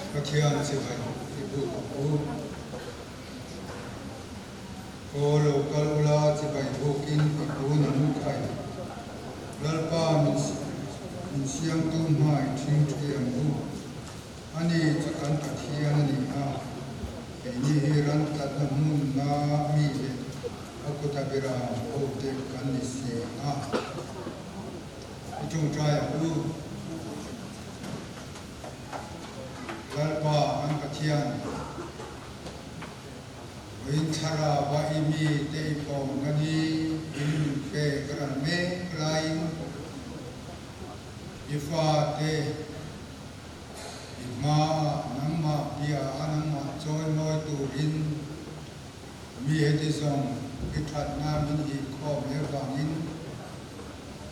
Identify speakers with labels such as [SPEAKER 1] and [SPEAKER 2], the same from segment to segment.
[SPEAKER 1] Pathian chibai i buk ang u. Aw lo kal ula chibai bukin i kun ang u khai. Lalpa min siamtu hmai ṭhing ṭhi ang u. Ani chu kan Pathian a ni a, keini hi ran tlatna hmunna mi leh a kuta biram hote kan ni si a. I ṭawngṭai ang u. Lalpa kan Pathian, vawiin thlarau a i mite i pawmna ni in min pek ran mek laiin i fate i hmaah nangmah bia a nangmah chawimawi turin mi heti zawng i thatna min hihkhawm leh vangin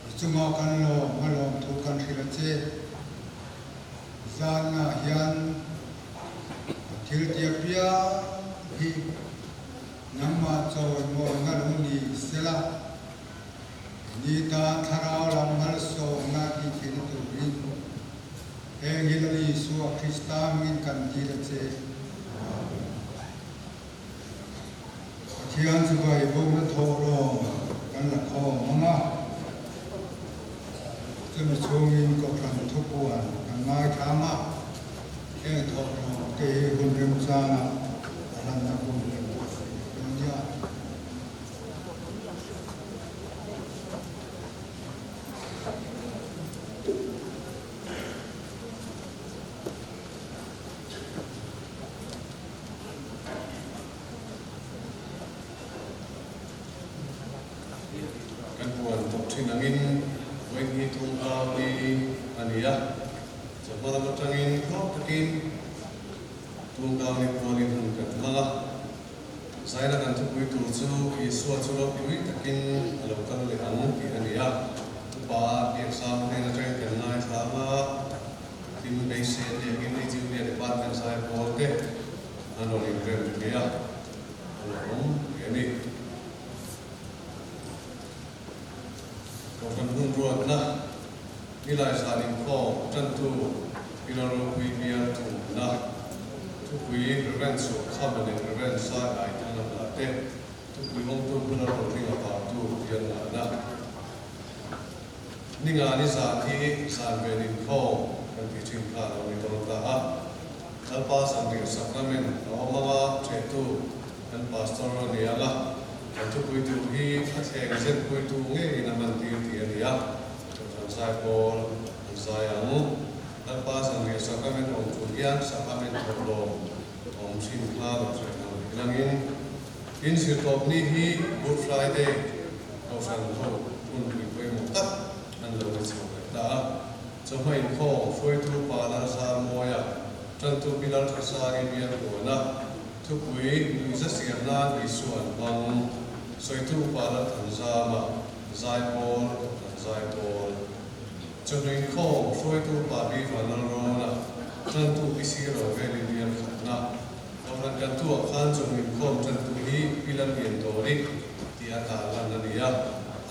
[SPEAKER 1] i chunga kan lawm a lawmthu kan hrilh a che. Zanah hian a thil tia piang hi nangmah chawimawina lo ni sela, ni tan thlarau lam malsawmna tih theihna turin heng hi Lal Isua Krista hmingin kan dil a che. Amen. Pathian chu Baibawmna thawhlawm kan la khawm ang a, chumi chhungin Kohhran thupuan kan ngaithlang a, heng thawhlawm te hi hun remchangah a hlanna hun kan buatsaih leh dawn nia.
[SPEAKER 2] Kan puan tawh thin angin vawi hnih thum au ni a ni a, chawhma lam atangin hlawk takin Tungkau ni puanin hun kan hmang a. Zaina kan thupui tur chu Isua chu ropui takin a lo kal leh ang tih a ni a, upa Biaksang hnen atangin kan ngaithla ang a, Tin, beisei a hnekin i Junior Department zai pawl te an rawn inrem thei a, a lawmawm hle a ni. Kohhran hun ruatna, Nilai zan inkhawm tantu Pilar ropui bial thumna, thupui Rev. Suakhama leh Rev. Sai Aithanga hla te, thupui awmtu Pilar Rotlinga partu bial ngahna. Ninga ni zan hi zan ven inkhawm kan tih thin kha a lo ni dawn ta a. Lalpa zanriah sacrament a awm anga ṭhehtu kan pastor a ni ang a, kan thupui tur hi a thleng zenpuitu ngeiin a hmantir tih a ni a, Kohhran zai pawl an zai ang. Lalpa zanriah sacrament awm tur hian sacrament thawhlawm awm thin kha lo hre ang ilangin tin zirtawpni hi Good Friday Kohhran ho hunpui pawimawh tak an lo ni chho leh ta a. Chawhma inkhawm hruaitu pa Lalzar Mawia, Tantu Pi Lalthasangi bial huana thupui nuihza siam nan Isua an hmang, sawitu pa Lalthanzama, Zaipawl, an zaipawl. Chawhnu inkhawm hruaitu pa Pi Vanlalrawna, Tantu Pi Siro Veli bial khatna. Kohhran kan tuah khan chawhnu inkhawm tantu hi Pi Lallian Dawri tih a tar lan a ni a,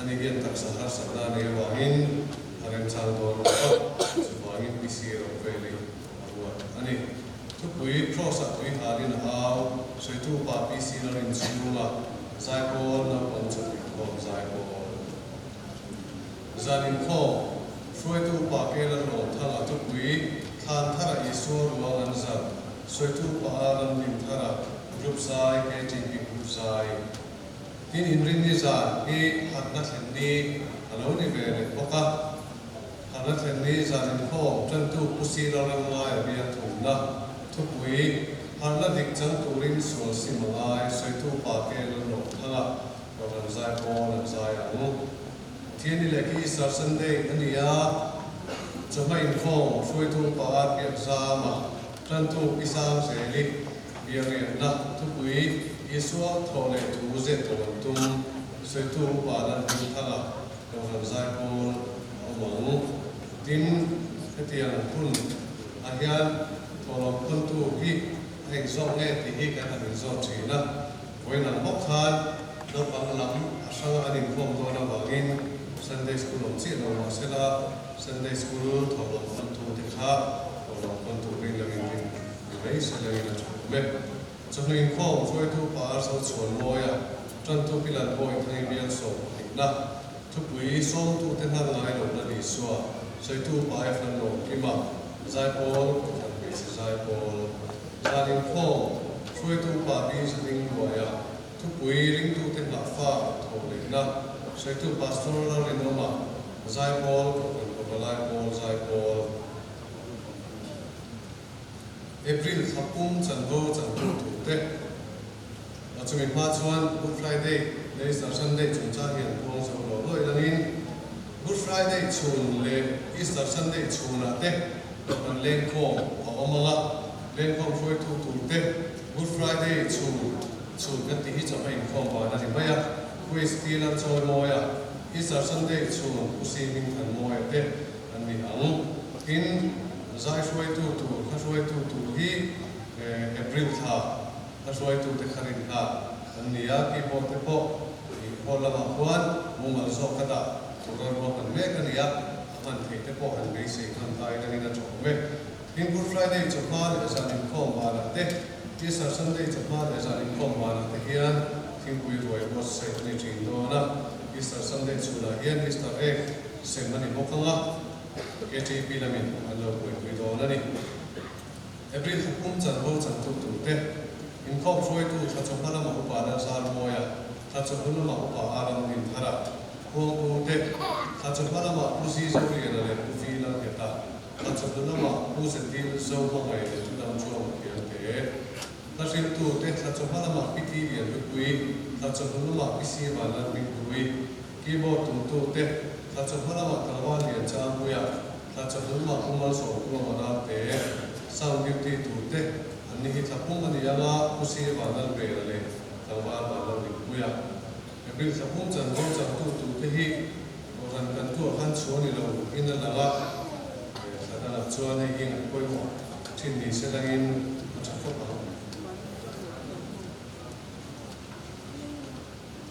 [SPEAKER 2] ani hian taksa harsatna a nei avangin a remchang dawn lo a, chuvangin Pi Siro Veli a ruat a ni. Thupui Cross-ah tui halin a au, sawitu pa Pi Silo inchhunga zaipawl naupang chawhnu inkhawm zaipawl. Zan inkhawm, hruaitu pa Kela Hlawmthanga thupui Thlan Thara Isua ruang an zalh, sawitu pa a Ramdin Thara Group zai, KTP Group zai. Tin inrinni zan hi hatna thlen ni a lo ni ve leh bawk a. Hatna thlen ni zan inkhawm tantu Pu Silo Ramngaia bial thumna thupui Harhna dik chang turin sual sim a ngai, sawitu pa Kela Hlawmthanga Kohhran zai pawn an zai ang. Thiani leh khi Easter Sunday a ni a, chawhma inkhawm hruaitu pa a piak zam a, tantu pi sang zeli biakriahna thupui Isua thawh leh thu zet tawh an tum, sawitu upa Lalhmingthanga Kohhran zai pawn a awm ang. Tin, hetiang hun ah hian thawhlawm khawntu hi a engzawk nge tih hi kan han inzawt thin a, vawiin ang bawk khan. Naupang lam a hranga an inkhawm dawn avangin Sunday School awm chiah lo mah sela Sunday School thawhlawm hawntu te kha thawhlawm hawn turin lo inrin ni mai selangin a tha awm e. Chawhnu inkhawm hruaitu pa Arzo Chhuanmawia tantu Pilan Bawi Thangi bial 12na thupui sawmtute hnar ngai lo la Isua sawitu pa Efran Lawmkima Zaipawl Kohhran Hmeichhe Zaipawl Zan inkhawm hruaitu pa Bi Zading Luaia thupui ringtute nghahfak thawh lehna sawitu Pastor Lalrinawma Zaipawl Kohhran Pavalai Pawl Zaipawl April thla pum chanvo chantu turte a chumi hma chuan Good Friday leh Easter Sunday chungchang hi an puang zo lo lawih langin Good Friday chhun leh Easter Sunday chhunah te an lengkhawm a awm ang a, lengkhawm hruaitu turte Good Friday chhun chhun kan tih hi chawhma inkhawm van a ni mai a, Christy Lalchawimawi a, Easter Sunday chhun Pu Si Hmingthanmawia te an ni ang. Tin, zai hruaitu tur, hla hruaitu tur hi April thla hla hruaitu te kha rin nghal an ni a, keyboard te pawh ih hall lamah khuan mumal zawk a dah tura ruahman mek a ni a, a hman theih te pawh han beisei hman ta in angin a tha awm e. Tin, Good Friday chawhma leh zan inkhawm vanah te, Easter Sunday chawhma leh zan inkhawm vanah te hian thingpui ruai buatsaih a ni thin dawn a, Easter Sunday chhunah hian Easter egg sem a ni bawk ang a, KTP lamin an lo buaipui dawn a ni. April thla pum chanvo chantu turte, inkhawm hruaitu thla chawhma lama upa Lalzarmawia, thla chawhnu lama upa Aram Dinthara, Khuangpu te, thla chawhma lama Pu Zi Zoliana leh Pu Vi Lalngheta, thla chawhnu lama Pu Zetil Zohmangaih leh Thudam Chuama Khiangte, thla hriltu te, thla chawhma lama Pi Ti Lianhlupui, thla chawhnu lama Pi Si Vanlalhminghlui, Keyboard tumtu te, thla chawhma lamah tlangval lian Changpuia, thla chawhnu lamah Pu Malsawmkuama Ralte, sound duty tur te an ni hi thla pum a ni anga Pu Sir Vanlalvela leh tlangval Vanlalhlimpuia. April thla pum chanvo changtu tur te hi Kohhran kan tuah khan chhuah ni lo in a lang a, thla dangah chuan hei hi ngaih pawimawh thin ni se langin a tha khawp ang.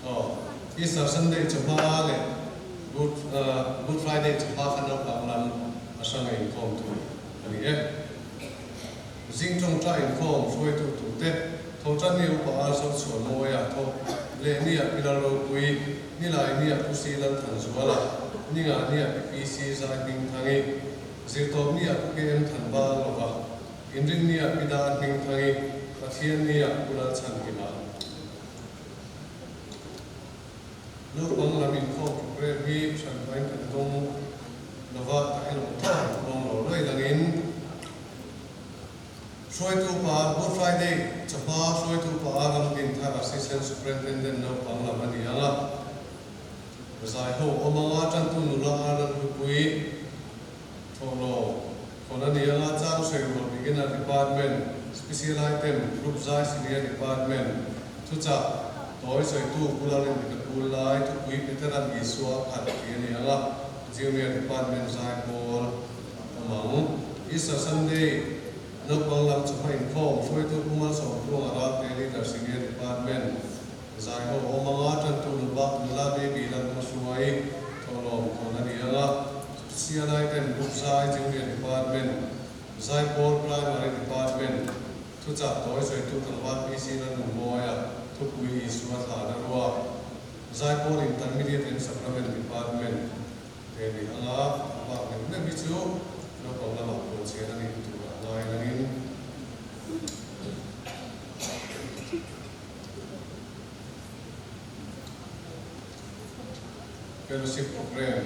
[SPEAKER 2] Aw, Easter Sunday chawhma leh Good Good Friday chawhma kha naupang lam a hranga inkhawm tur a ni e. Zing tawngtai inkhawm hruaitu turte Thawhtan ni upa Arzo Chhuanmawia thaw leh nia Pi Lalropui, Nilai nia Pu Si Lalthanzuala, Ninga nia Pi PC Zai Hmingthangi, Zirtawp nia Pu KM Thanbanglova, Inrin nia Pi Dar Hmingthangi, Pathian nia Pu Lalchhanhima. Naupang lam inkhawm program hi hranpain kan dawng lova ka en awm tawh ang kawng lo lawih langin hruaitu pa Good Friday chawhma hruaitu pa Ramdin Thar Assistant Superintendent naupang lam a ni ang a, zaiho awm anga tantu nula Lalhlupui Thawhlawm khawn a ni anga chang sawirual Beginner Department, Special Item, Group Zai Senior Department, Thuchah, Tawi sawitu Pu Lalrindika Kul Lai, Thupui Peteran Isua a khat tih a ni anga Junior Department zai pawl awm ang. Easter Sunday, Naupang lam chawhma inkhawm, hruaitu Pu Malsawmtluanga Ralte Leader Senior Department, Zaiho awm anga tantu nula baby Lalhmahruai thawhlawm khawn a ni anga CLI ten Group Zai Junior Department, Zaipawl Primary Department, Thuchah tawi sawitu tlangval PC Lalnunmawia thupui Isua thlan a ruak, Zaipawl Intermediate and Supplement Department te ni anga a bak neuh neuh hi chu naupang lamah puan chhian a nih turah ngai langin. Fellowship Program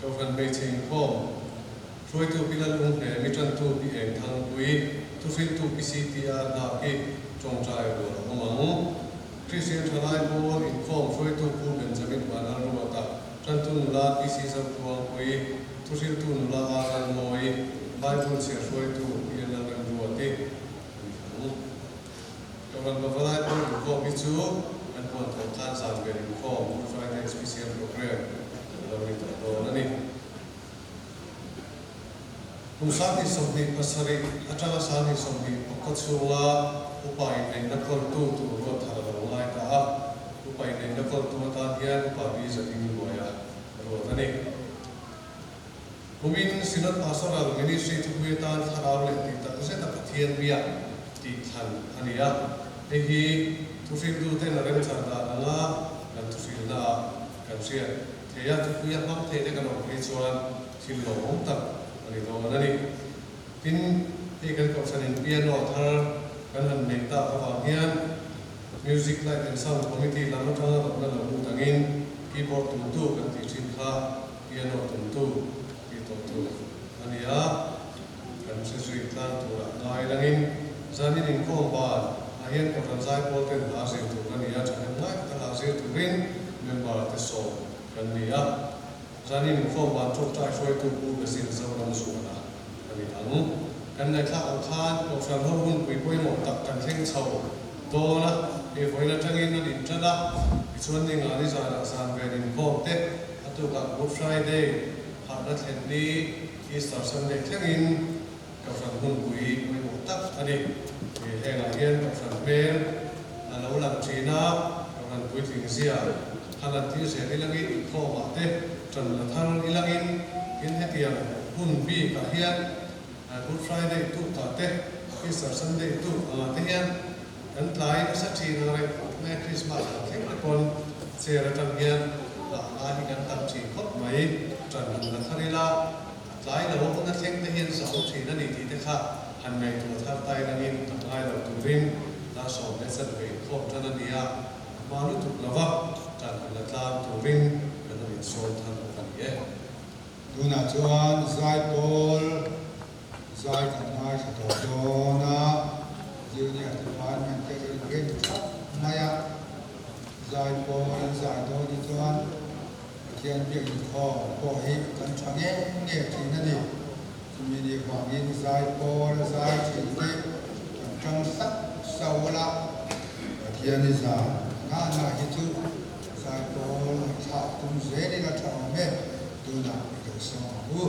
[SPEAKER 2] Kohhran Hmeichhe Inkhawm Hruaitu Pi Lalung hle mi tantu Pi Eng Thangpui Thuhriltu Pi CTR Nghaki Tawngtai rual a awm ang. Kristian Thalai Pawl Inkhawm Hruaitu Pu Benjamin Vanlalruata Tantu Nula Pi C Zotluangpui Thuhriltu Nula A Lalmawi Bible chhiar hruaitu Pi Lalremruati a ni ang. Kohhran Pavalai Pawl inkhawm hi chu kan puan thawh khan zan vel inkhawm, Good Friday Special Program, a lo ni tawh dawn a ni. Kum 27 atanga 25 chhunga upa inneihna kawltu tur ruat. enkawltu atan hian Upa Pi Zading Luaia ruat a ni. Kumin Synod Pastoral Ministry thupui atan thlarau leh tih tak zeta Pathian biak tih thlan a ni a. Hei hi thuhriltuten a remchan dan anga kan thuhrilnaah kan hriat thei a, thupui a hmang thei te kan awm phei chuan thil lawmawm tak a ni dawn a ni. Tin, hei kan kohhranin piano thar kan han neih tak avang hian Music, Light and Sound Committee lam atanga rawtna lo lut angin keyboard tumtu kan tih thin kha piano tumtu tih tawh tur a ni a, kan hre zui tlang turah ngai langin zanin inkhawm ban ah hian kohhran zaipawl ten hla zir tur a ni a, thahnem ngai taka hla zir turin member te sawm kan ni a. Zanin inkhawm ban tawngtai hruaitu Pu Basil Zoram Zuala a ni ang. Kan ngaihthlak ang khan Kohhran ho hunpui pawimawh tak kan thleng chho dawn a, hei vawiin atangin an intan a, tichuan ni nga ni zanah zan ven inkhawm te, a tukah Good Friday, Harhna thlen ni, Easter Sunday thlengin Kohhran hunpui pawimawh tak a ni. Hengah hian Kohhran hmel a lo lang thin a, Kohhran puitling zia han an tir zel ilangin inkhawmah te tan la thar ilangin tin hetiang hun bikah hian Good Friday tukah te, Easter Sunday tuk angah te hian kan tlai nasa thin ang reng khawp mai a, Christmas ang thleng te pawn chair atang hian lah lai hi kan tam thin khawp mai, tan han la thar ila. Tlai lo hun a thleng te hian zau thin a ni tih te kha han ngaihtuah thar tai langin a ngai lo turin la sawm leh chan ve inkhawm tan a ni a, a hma lutuk lo va, tan han la tlang turin kan han insawn thar bawk a ni e.
[SPEAKER 1] Tunah chuan zaipawl zai kan ngaithla tawh dawn a, Junior Department te rawn rin thap mai a, zaipawl an zai dawn hi chuan Pathian biak inkhawm pawh hi kan tha nge nge thin a ni. Chumi ni vangin zai pawl a zai thin te kan tang sauh sauh a la. Pathian i zan na na hi chu zai pawl ngaihthlak tum zel ila tha awm e, tunah i lo sawm ang u.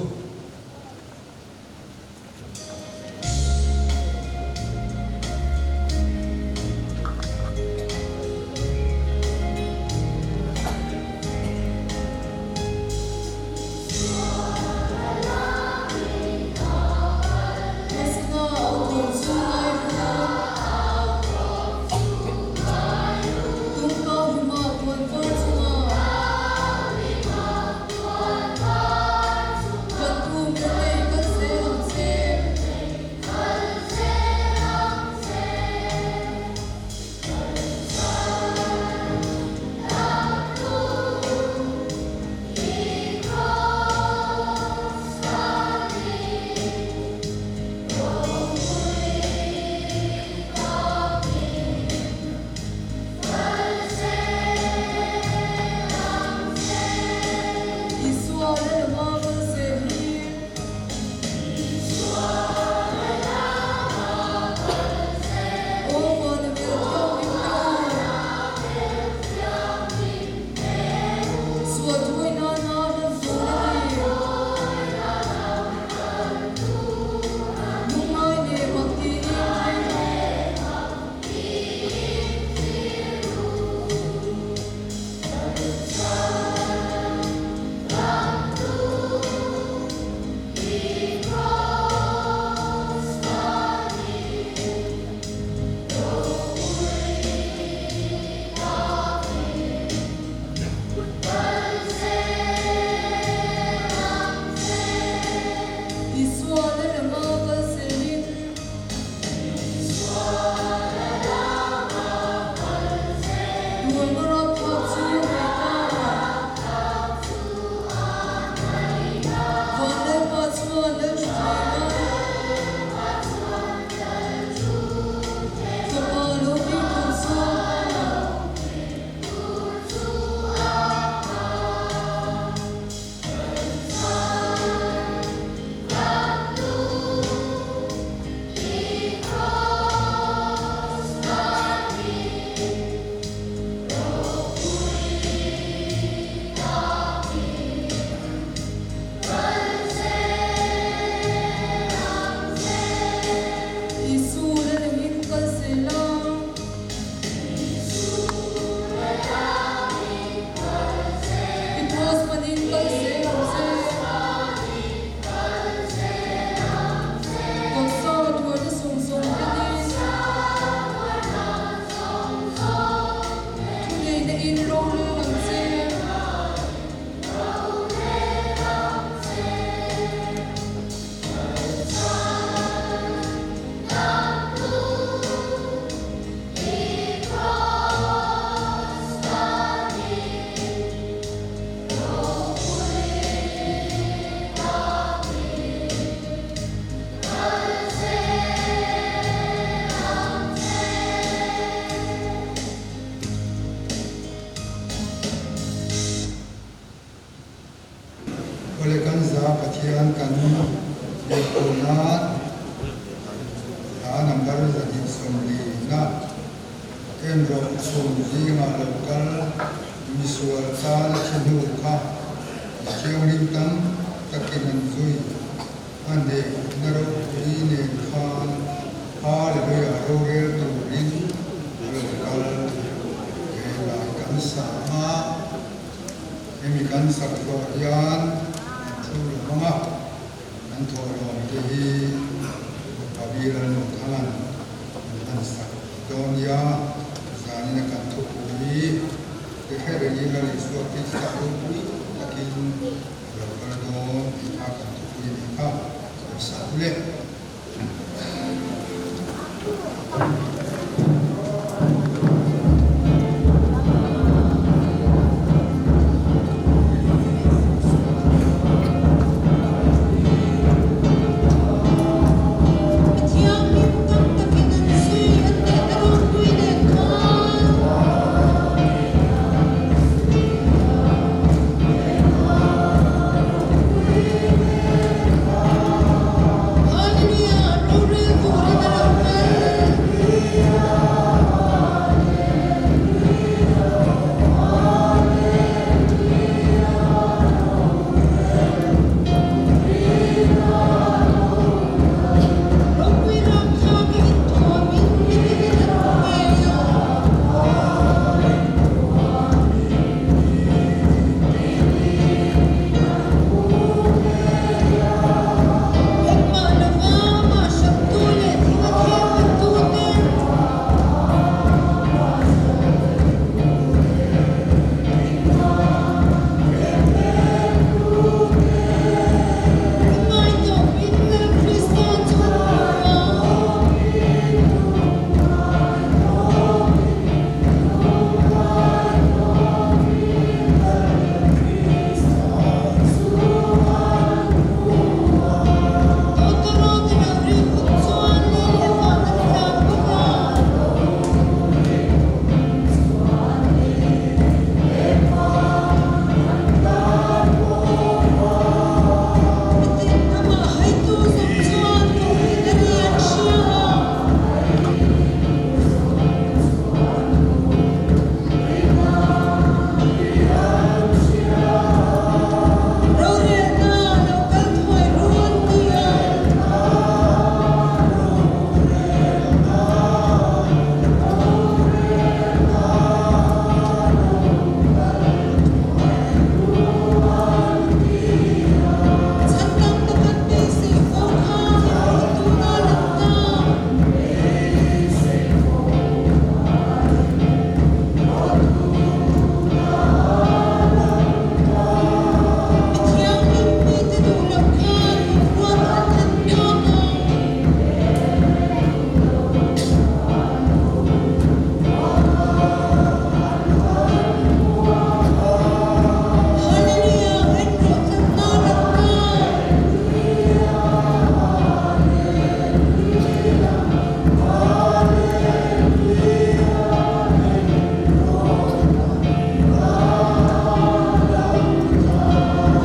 [SPEAKER 1] Pathian kan biak tur nan hla number 240 na en rawh chhun zingah lo kal misual tan a thi hnu kha mithianghlim tam takin an zui a hnehna ropui nen khan Hallelujah rorel turin a lo kal he lai kan sa a. Hemi kan sak zawh hian an thu lo hmang a, an thawhlawm te hi Pavi Lalnunthana'n an han sak dawn nia, zanin a kan thupui te hre rengin Lal Isua Krista ropui takin a lo kal dawn tih kha kan thupui a nih kha, lo sa u le.
[SPEAKER 3] Mithianghlim tam takin an zui an nehna ropui nen khan. Hallelujah, rorel turin a lo kal. Ropui ram thlak a inthuamin mitinin an hmu ngei a. Engmah lova mah hraptu leh thing a thehpettu te. Ringai tawpin Lal Krista chu an hmu a. Tawtawrawt a lo ri khut chuan lei leh van an tlan bawk a. Mitin amah haitu zawng chuan kohin a ri an hria a. Rorelna lo kal thuai ru an ti a. Chhan dang na kan beisei fo kha rawh tuna lang ta. Mi thianghlim mite duh loh khan ruat an thlen tak a. Hallelujah, en rawh tlanna lang ta.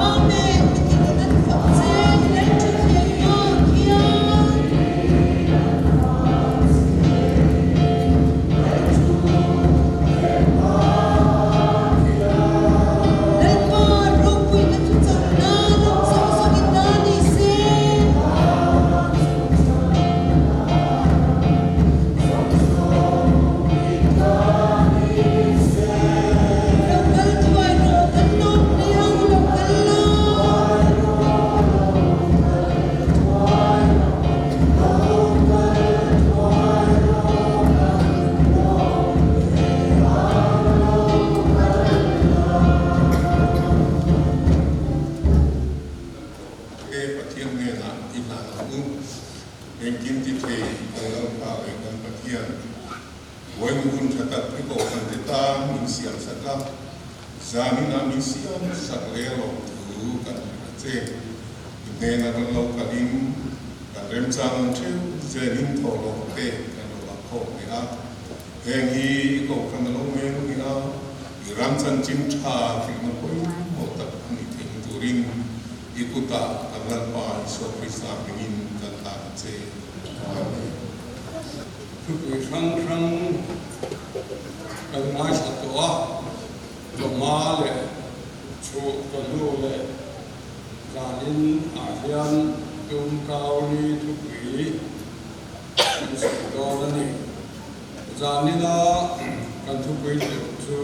[SPEAKER 3] Amen, mitin an fak che, lal thutthleng ah khian. Lalpa ropuina chu chakna ram zawng zawngin na ni se. Lo kal thuai rawh, kan lawm hle ang, lo kal la.
[SPEAKER 4] He Pathian hnenah i hlan ang u. Engkim ti thei kan Lalpa leh kan Pathian Vawiin hun tha tak i kohhran te tan min siam sak a, zanin ah min siam sak leh lawm thu kan hrilh a che. I hnenah kan lo kalin kan remchang ang theuh zelin thawhlawm te kan lo ah khawm leh a. Heng hi i kohhran a lo meng ni a, i ram chanchin tha hrilhna pawimawh tak a nih theihna turin. I kutah kan Lalpa Isua Krista hmingin kan hlan a che. Amen.
[SPEAKER 5] Thupui hrang hrang kan ngaithla tawh a, Tlawma leh Chhuh Tawhnu leh Zanin ah hian Tumkauni thupui kan sawi dawn a ni. Zanina kan thupui tur chu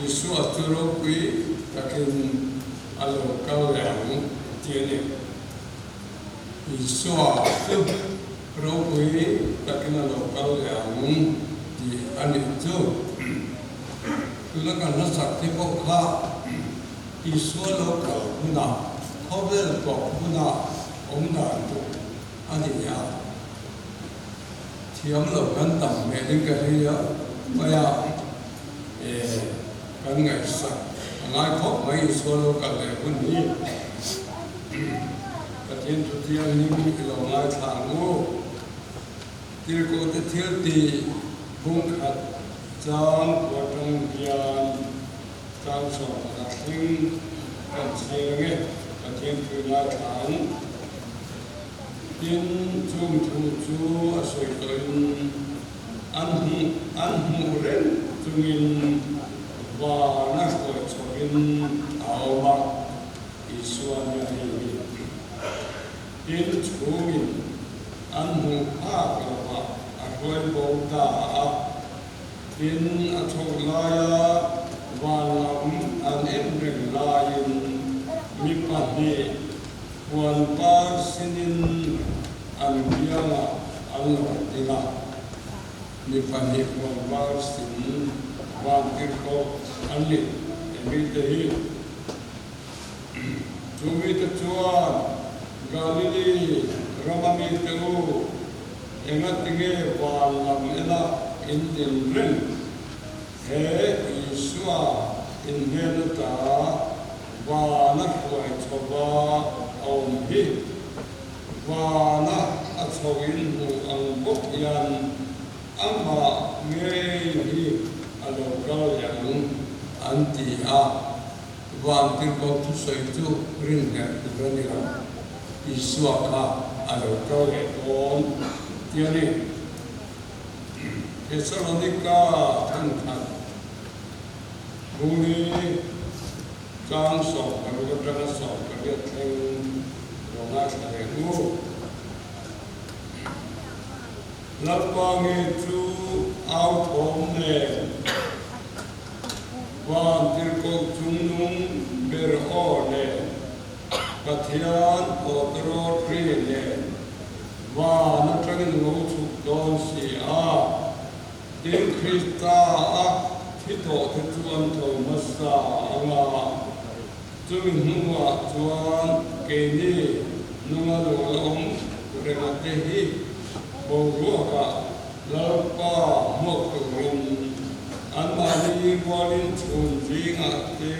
[SPEAKER 5] Isua chu ropui takin a lo kal leh ang tih a ni. Isua chu ropui takin a lo kal leh ang tih a nih chu. Tuna kan hlasak te pawh kha Isua lo kal hunah, khawvel tawp hunah awm dan tur a ni a. Thiam lo kan tam hmelin ka hria mai a, e, kan ngaihsak a ngai khawp mai Isua lo kal leh hun hi. Pathian thu thianghlim i lo ngaithla ang u. Tirhkohte thil tih bungkhat chang kua tang hian tlang chhuak pakhat thleng kan chhiar ang e, Pathian thu ngaithla ang. Tin, chung thu chu a sawi tawhin an hmuh an hmuh reng chungin van a hruai chhohin a awm a, Isua nia hei hi. Tin, chhungin an hmuh phak lovah a hruai bo ta a. Tin, a chhoh laia van lam an en reng laiin mi pahnih Puan par sinin an biangah an lo ding a, mi pahnih puan par sin van tirhkoh an ni e mite hi. Chu mite chuan, Galili rama mite u, engatinge van lam ena in din reng? He Isua inhnen ata vana hruai chhova a awm hi. Vana a chho in hmuh ang bawk hian amah ngei hi a lo kal leh ang an ti a, van tirhkoh thusawi chu rinhlelh tur a ni lo. Isua kha a lo kal leh dawn ti a ni. Thesalonika thenkhat Bungli tlang 16 atanga 18 thleng lo ngaithla leh u. Lalpa nge chu au thawm nen van tirhkoh chungnung ber aw nen Pathian awtrawt ri nen van atangin lo chhuk dawn si a. Tin, Krista a thi tawh te chu an tho hmasa ang a, chumi hnuah chuan keini nunga lo la awm renga te hi boruakah Lalpa hmuak turin anmahni rualin chhun zingah te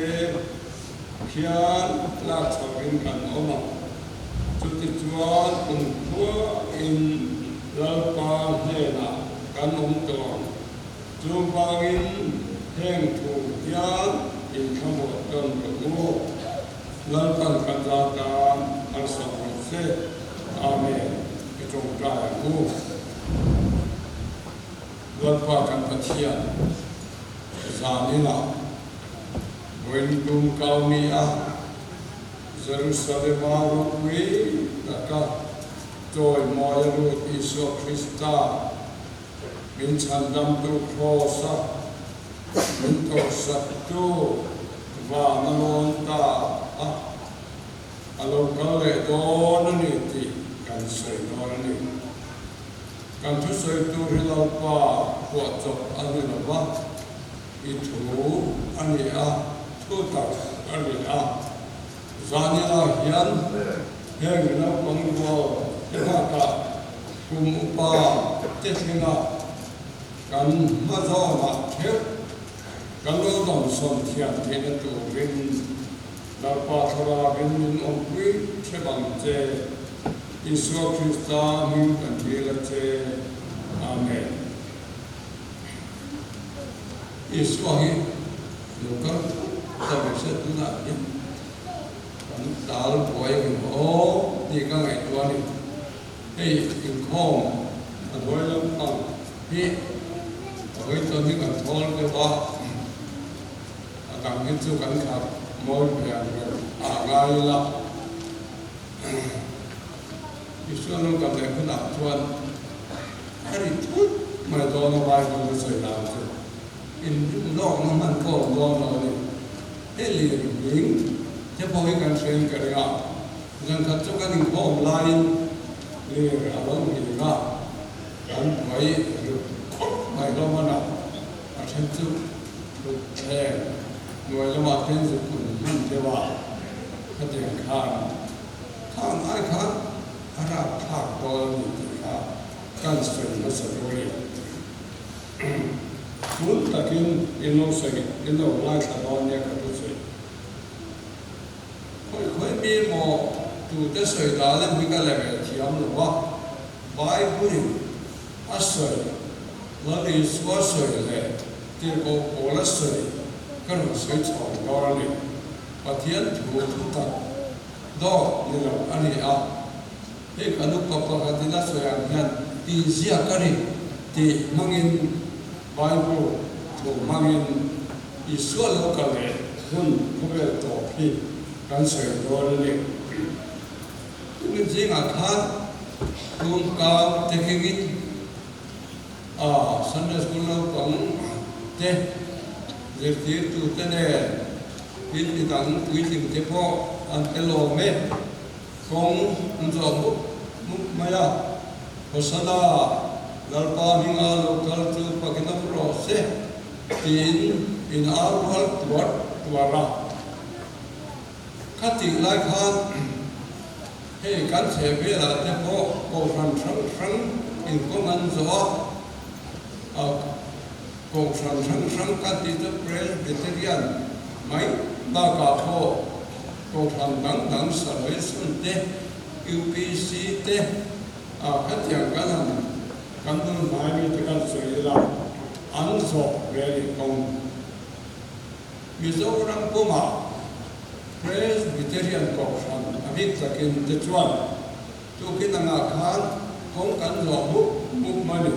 [SPEAKER 5] khian lak chhoin kan awm ang. Chutichuan kumkhuain Lalpa hnenah kan awm tawh ang. Chuvangin heng thu hian inthlamuah tawn rawh u. Lalpan kan za tan harsat rawh se. Amen. I tawngtai ang u. Lalpa kan Pathian, zaninah vawiin tum kau ni a, Jerusalema ropui taka chawimawi a lut Isua Krista, min chhandamtu Kraws-a min tawrhsaktu van a lawn ta a, a lo kal leh dawn a ni tih kan sawi dawn a ni. Kan thusawi tur hi Lalpa phuahchawp a ni lo va, I thu a ni a, thu tak a ni a. Zanila hian heng naupang rual te bakah kum upa te thlenga kan hma zawnah theuh kan lo dawmsawm thiam theihna turin Lalpa thlarauin min awmpui theuh ang che. Isua Krista hming kan dil a che. Amen. Isua hi lo kal thut ta ve se tunah hian kan Tal buai ang em aw tih ka ngaihtuah a ni. Hei inkhawm a hnuai lampang hi a hawi tawn hi kan thawl deuh a, a dang hi chu kan khat mawi ve ang reng a ngai ila. Isua lo kal leh hunah chuan a ri thut mai dawn a Bible a sawi dan chu inrin lawkna hman pawh a awm dawn lo a ni. Hei lir hming te pawh hi kan hriain ka ring a, zan khat chu kan inkhawm laiin lir a lo nghing a, kan buai ruk khawp mai hlawm a na, a then chu ruk thleng hnuai lamah ten zuk un hman deuh a, khatiang khan khang ai khan a rapthlak dawn a ni tih kha kan sawi hmasa duh a ni. Tun takin in lo sawi, in lo ngaithla dawn nia ka thu sawi. Khawi khawi mi maw tute sawi dan em hi ka la ve thiam lo a, Bible-in a sawi, Lal Isua sawi leh Tirhkoh Paula sawi ka rawn sawi chhawng dawn a ni. Pathian thu thutak dawt ni lo a ni a. Hei kan upa pakhatin a sawi ang hian tihziak a ni tih hmangin Bible thu hmangin Isua lo kal leh hun khawvel tawp hi kan sawi dawn a ni. Tuni zingah khan tumkau te kengin a Sunday School naupang te zirtirtute nen tin midang puitling te pawh an tel awm e. Kawng an zawh mup mup mai a, Hosana, Lalpa hminga lo kal chu pakin awm rawh se, tiin in au rual tuar tuar a. Khatih lai khan hei kan chheh velah te pawh kohhran hrang hrang inkawng an zawh a, kohhran hrang hrang kan tih chu Presbyterian mai bakah pawh Kohhran dang dang Salvation te, UPC te ah khatiang kan han kan dul hnai mi te kan sawi ila an zawh ve a nih kawng. Mizoram pumah Presbyterian Kohhran a bik takin te chuan tukin angah khan kawng kan zawh mup mup mai ni.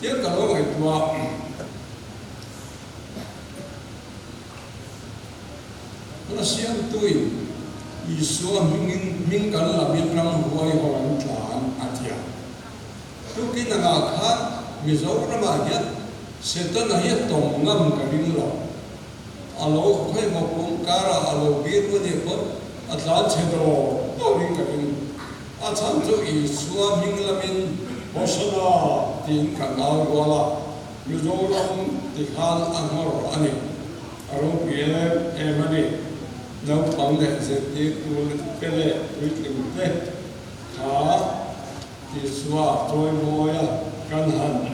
[SPEAKER 5] Thil ka lo ngaihtuah. Hla siamtuin Isua hmingin hming kan lamin ramhuai ho an tlan a ti a. Tukin angah khan Mizoramah hian Setana hi a tawng ngam ka ring lo. A lo khawimaw pum karah a lo bir u nih pawn a tlan chhe dawr dawrin ka ring. A chhan chu Isua hming lamin Hosana tiin kan au rual a. Mizoram ti khan a nghawr a ni. A ropui em em a ni. Naupang leh zirtirtu te leh puitling te kha Isua chawimawia kan han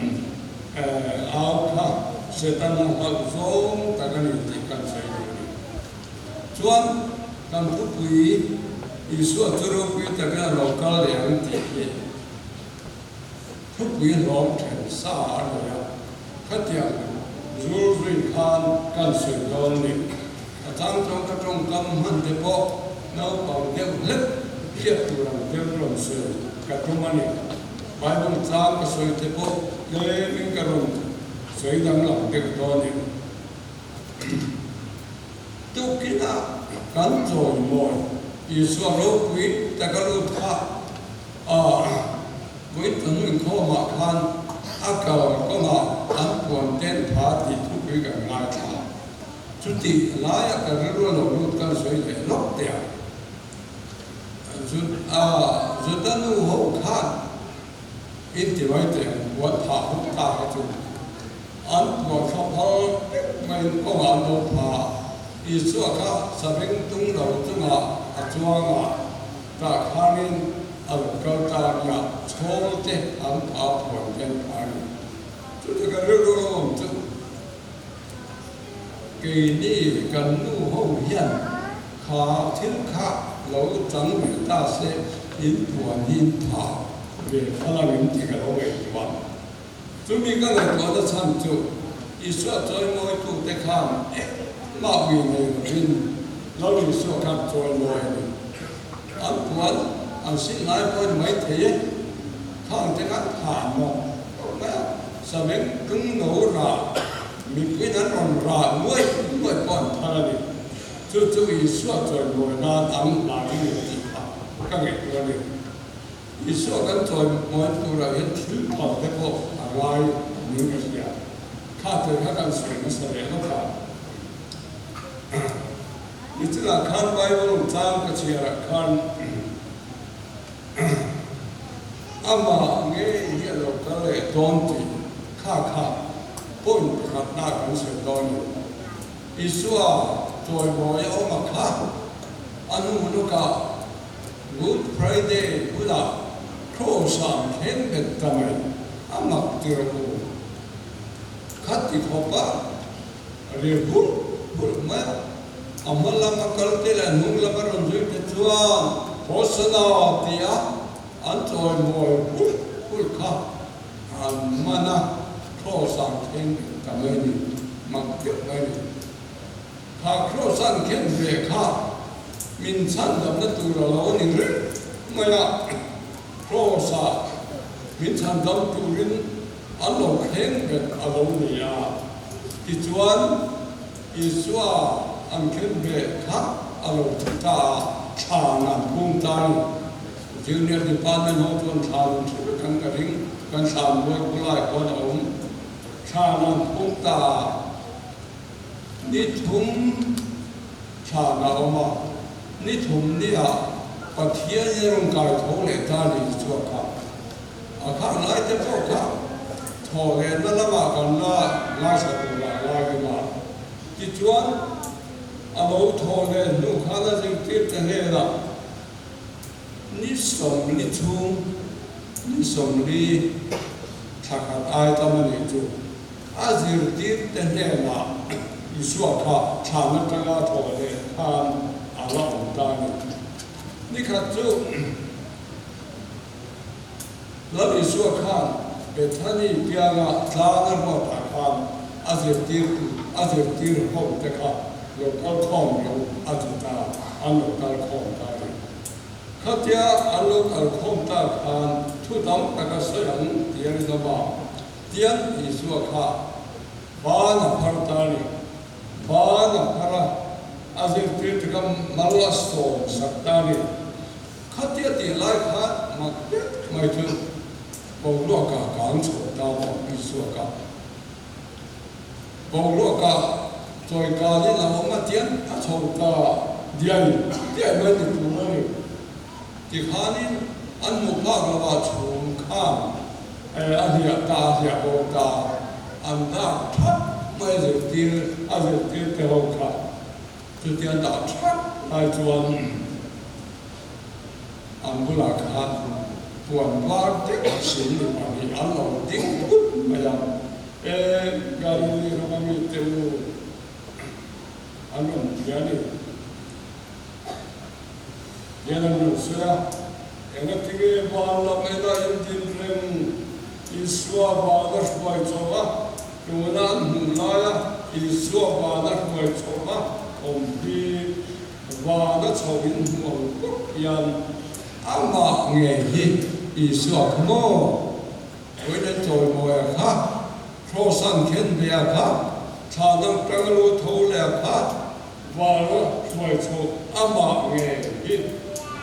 [SPEAKER 5] au kha Setana hlauh zawng tak a ni tih kan sawi duh a ni. Chuan kan thupui Isua chu ropui takin a lo kal leh ang tih hi Thupui hlawm then sa a nei a, khatiang zul zui khan kan sawi dawn a ni. A chang chuan ka tawngkam hman te pawh naupang deuh hlek hriat tur ang deuh rawn sawi ka tum a ni. Bible chang ka sawi te pawh tlemin ka rawn sawi danglam deuh dawn a ni. Tukinah kan chawimawi Isua ropui taka lut kha a vawitam inkhawmah khan a kal kawngah an puan ten pha tih thupui kan ngaithla a. Chutih laia ka rilru a lo lut kan sawi leh lawk teh ang. Juda nu ho khan inti mai teh ang puan phah huk ta kha chu An puan thla phal vek maiin kawngah an lo pha a, Isua kha saveng tung lo chungah a chuang a, tah khanin a lo kal ta nia chhawng te an pha puan te an pha a ni. Chuti ka rilru lo awm chu keini kan nu ho hian kha thil kha lo chang ve ta se in puan hi in pha ve phal ang em tih ka lo ngaihtuah. Chumi ka ngaihtuahna chhan chu Isua chawimawitu te khan engmah ui nei lovin Lal Isua khan chawimawi a ni. An puan an sil lai pawh a ni maithei e. Khang te khan thah mawk tawh mai a, saveng tung no rah mipuiin an rawn rah nuai nuai pawh an phal a ni. Chu chu Isua chawimawi nan an hlan a ni tih kha ka ngaihtuah a ni. Isua kan chawimawi turah hian thil phal te pawh a ngai niin ka hria. Kha te kha kan sawi nasa leh lawk a. Nichina khan Bible chang ka chhiarah khan amah ngei hi a lo kal leh dawn tih kha kha point pakhatna kan sawi dawn a ni. Isua chawimawi a awm a kha a hnu lawkah Good Friday bulah Cross-ah an thleng bet ta mai, a mak tir u. Khati khawpa ri hulh hulh mai a, a hma lama kal te leh a hnung lama rawn zui te chuan Hosanna tia an chawimawi hulh hulh kha an man a, Cross an thleng ta mai a ni, mak deuh mai a ni. Kha Cross an khen ve kha min chhandamna tur a lo ni reng mai a, Cross ah min chhandam turin an lo thleng bet a lo ni a. Tichuan, Isua an khen ve kha a lo thi ta a, thlan an phum ta a ni. Junior Department ho chuan thlan an hre vek ang ka ring, kan thlan buai khawlai khuan a awm. Thlan an phum ta a, ni thum thlan a awm a, ni thum niah Pathian in a rawn kai tho leh ta a ni Isua kha. A khar lai te pawh kha thaw lehna lamah kan la ngaithla tur a ngai reng a. Tichuan, a lo thaw leh hnu khan a zirtir ta hnenah, Ni 40 chhung, ni 40 thla khat ai tam a nih chu, a zirtir te hnenah Isua kha thlan atanga thaw leh khan a la awm ta a ni. Ni khat chu, Lal Isua khan Bethany pianga tlang a ruatah khan a zirtir a zirtir ho te kha lo kal khawm lo a ti ta, an lo kal khawm ta a ni. Khatia an lo kal khawm ta khan thu tam tak a sawi ang tih a rinawm a, tiang Isua kha ban a phar ta a ni. Ban a phar a, a zirtir te kha mal a sawm sak ta a ni. Khatia tih lai khan mak deuh mai chu boruaka kang chho ta maw Isuaka boruaka chawi kalin a awm a tian a chho ta diai diai mai ni tur a ni. Tikhanin an hmuh phak lovah chhum khan a hliah ta a hliah bo ta an dak that mai a zirtir a zirtir te ho kha. Chutia dah that lai chuan an bulah khan puan var deuh sin mi pahnih an lo ding phut mai a, E Galili rama mite u, an rawn ti a ni. Hian an rawn sawi a, Engatinge van lam ena in din reng Isua vana hruai chawh a, Tuna an hmuh laia Isua vana hruai chhoh a awm hi vana chho in hmu ang bawk hian amah ngei hi Isua kha maw? Vawiin an chawimawi a kha, Kraws an khen ve a kha, thla dang tanga lu tho leh a kha, vana hruai chhoh amah ngei hi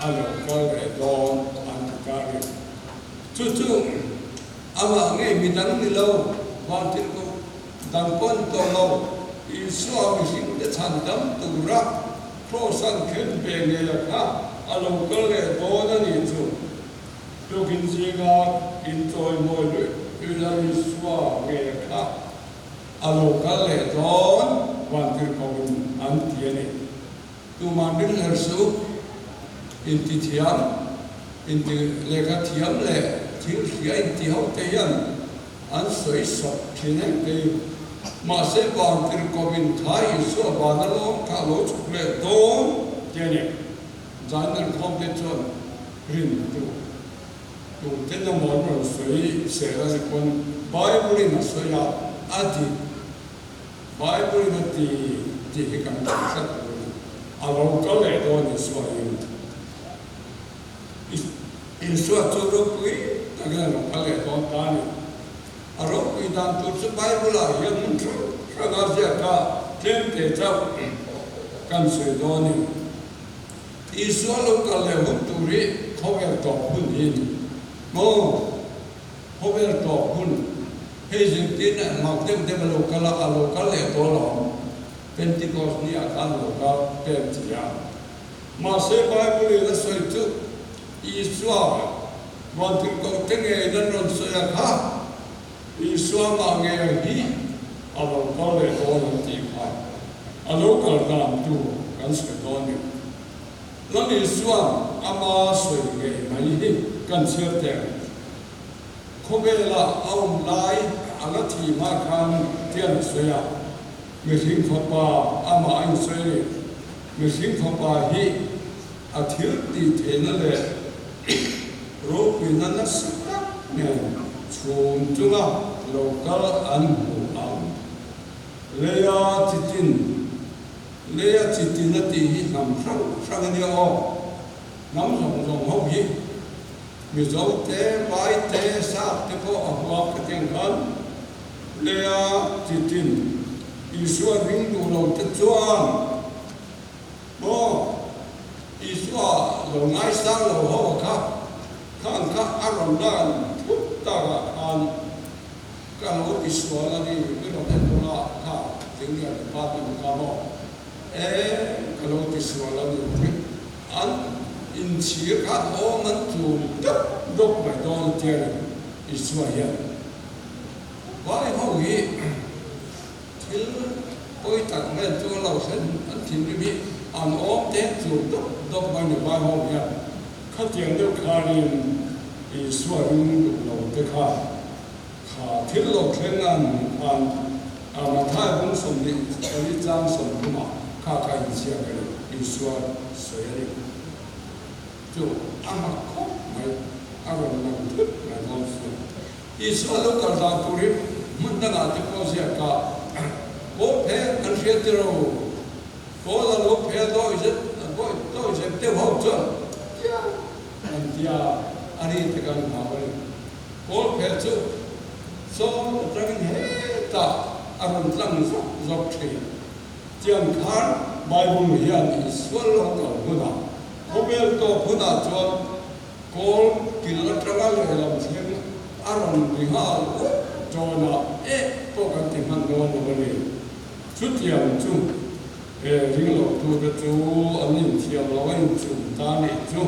[SPEAKER 5] a lo kal leh dawn an ti ta a ni. Chu chu Amah ngei mi dang ni lo, vantirhkoh dang pawh ni tawh lo, Isua mihringte chhan dam tura Kraws an khen ve ngei a kha a lo kal leh dawn a nih chu. Tukin zinga inchawimawi luih luih la Isua ngei a kha a lo kal leh dawn vantirhkohin an ti a ni. Tuman ringhlel suh, intithiam, inti lehkha thiam leh thil hria inti ho te hian an sawi sawk thin em kei. Mahse vantirhkohin kha Isua vana lawm kha a lo chhuk leh dawn ti a ni. Zan khawm te chuan rin tu tu te emaw an rawn sawi sel a ni pawn Bible in a sawi a, a dik. Bible in a ti tih hi kan hmu tlat tur a ni. A lo kal leh dawn Isua in. Isua chu ropui takin a lo kal leh dawn ta a ni. A ropui dan tur chu Bible-ah hian hmun hrang hranga ziaka tlemte chauh kan sawi dawn a ni. Isua lo kal leh hun tur hi khawvel tawp hun hi a ni maw? Khawvel tawp hun hei zirtirna mak deuh deuh a lo kal a, a lo kal leh tawh alawm. Pentecost ni ah khan lo kal pek chi a. Mahse Bible in a sawi chu Isua vantirhkoh te ngeiin an rawn sawi a kha, Isua mah nge hi a lo kal leh dawn an tih kha a lo kal dan tur kan sawi dawn ni. Lal Isua'n ama sawi ngei mai hi kan chhiar teh ang. Khawvela a awm lai a la thih hma khan tian a sawi a, Mihring Fapa amah a insawi a ni. Mihring Fapa hi a thil tih theihna leh ropuina nasa tak nen chhum chunga lo kal an hmu ang. Leia chitin. Leia chitin a tih hi hnam hrang hrang a nia aw. Hnam zawng zawng ho hi Mizo te, Vai te, Sap te pawh a huam ka ti ang khan Leia chitin Isua ring duh lo te chuan maw Isua lo ngaisang lo ho a kha khan kha a rawn lan thut tak ah khan Ka lo ti sual a ni, mi rawn en dawn a, kha eng nge department kha maw? E, ka lo ti sual a ni ti an inchhir khan awm an tlum deuh dawk mai dawn a tia ni Isua hian vai ho hi thil pawi tak vel chu a lo thlen an thinrim hi an awm te an tlum dawk dawk mai ni vai ho hian khatiang deuh khanin Isua ring duh lo te kha Kha thil lo thleng a hmuh khan a Mathai bung 24 chang 30 ah kha kha inchhiak a ni, Isua sawi a ni. Chu a mak khawp mai, a rawn lang thut mai dawn si. Isua lo kal dan tur hi hmun dangah te pawh ziak a, Kawl phe kan hriat tir o, kawl a lo phe dawi zet, dawi zet deuh ho chuan tiang an tia a ri te kan hlau a ni. Kawlphel chu sawm atangin hetah a rawn tlang zawk zawk thin. Tiang khan Bible hian Isual lo kal hunah, khawvel tawp hunah chuan kawl kil atanga lehlam thleng a rawn ri nghal ut dawn a, eh pawh kan ti hman dawn lo a ni. Chutiang chu he ringlohtute chu an inthiam lo a inchum ta nih chu.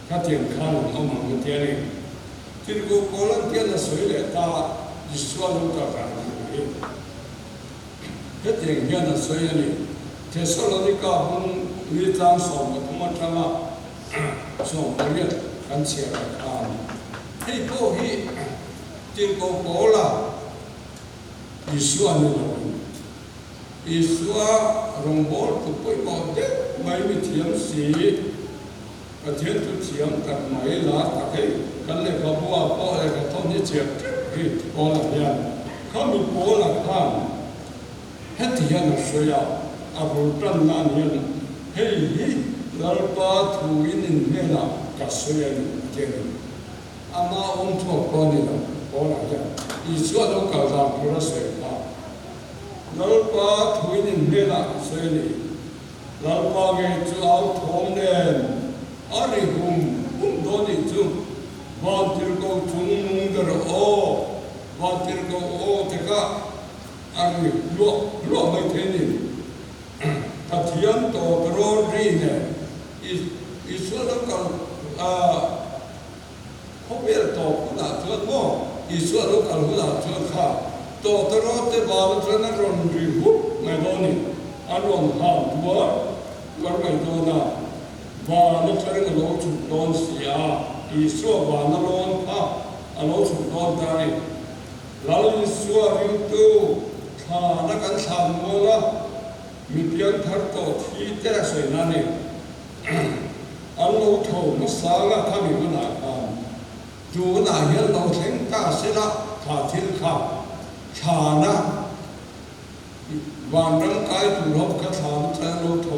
[SPEAKER 5] Khatiang khan an awm ang a ti a ni. Tirhkoh Paula'n tian a sawi leh ta a, Isua lo kal ran tur hi. Hetiang hian a sawi a ni, Thesalonika hmun ni tlang 13 atanga 18 kan chhiar ang khan. Hei pawh hi Tirhkoh Paula Isua ni loin Isua rawngbâwl tu pawimawh deuh mai mi thiam si. Pathian chu thiam tak mai la tak hei kan lehkhabu ah pawh lehkha thawn hi chhiar teuh hi Paula hian khami Paula khan heti hian a sawi a, a bul tan nan hian hei hi Lalpa thu in in hnenah ka sawi a ni a ti a ni. Ama awm chhuak pawh a ni lo Paula hian Isua lo kal dan tur a sawi kha Lalpa thu in in hnenah ka sawi a ni. Lalpa ngei chu au thawm nen a ri hum hum dawn nih chu Vantirhkoh chung nung ber aw, Vantirhkoh aw te kha a ri hluah hluah mai thei ni. Pathian tawp rawn ri nen Isua lo kal khawvel tawp hunah chuan maw Isua lo kal hunah chuan kha tawtawrawt te van atang a rawn ri hup mai dawn ni, a rawn hal tuar tuar mai dawn a, van atangin a lo chhuk dawn si a, Isua van a lawn kha a lo chhuk dawn ta a ni. Lal Isua ringtu thlana kan thlan mual a, mi piangthar tawh thi te a sawi na ni. An lo tho hmasa nga kha mi hunah khan tunah hian lo thleng ta sela kha thil kha thlana vanram kai tur ho kha thlana chuan an lo tho